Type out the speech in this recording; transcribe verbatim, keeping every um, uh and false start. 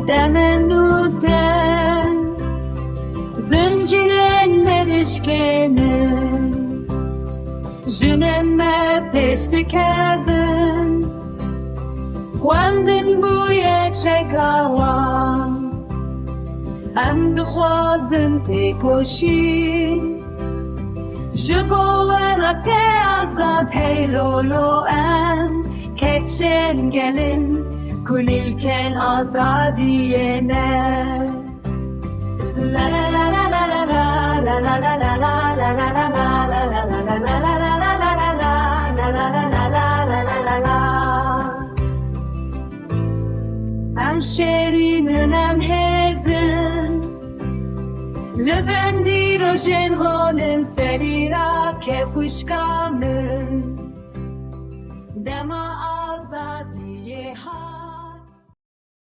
Demên nû tên, zincîrên me dişkênin. Jinên me pêş dikevin. Xwendin bûye çeka wan. Em dixwazin têkoşîn. Ji bo we re tê azad hey lolo em. Keçên gelin kulîlkên azadiyê ne. Em şêrîn in, em hêzin. Li bendî rojên honin serî ra kef wişka min.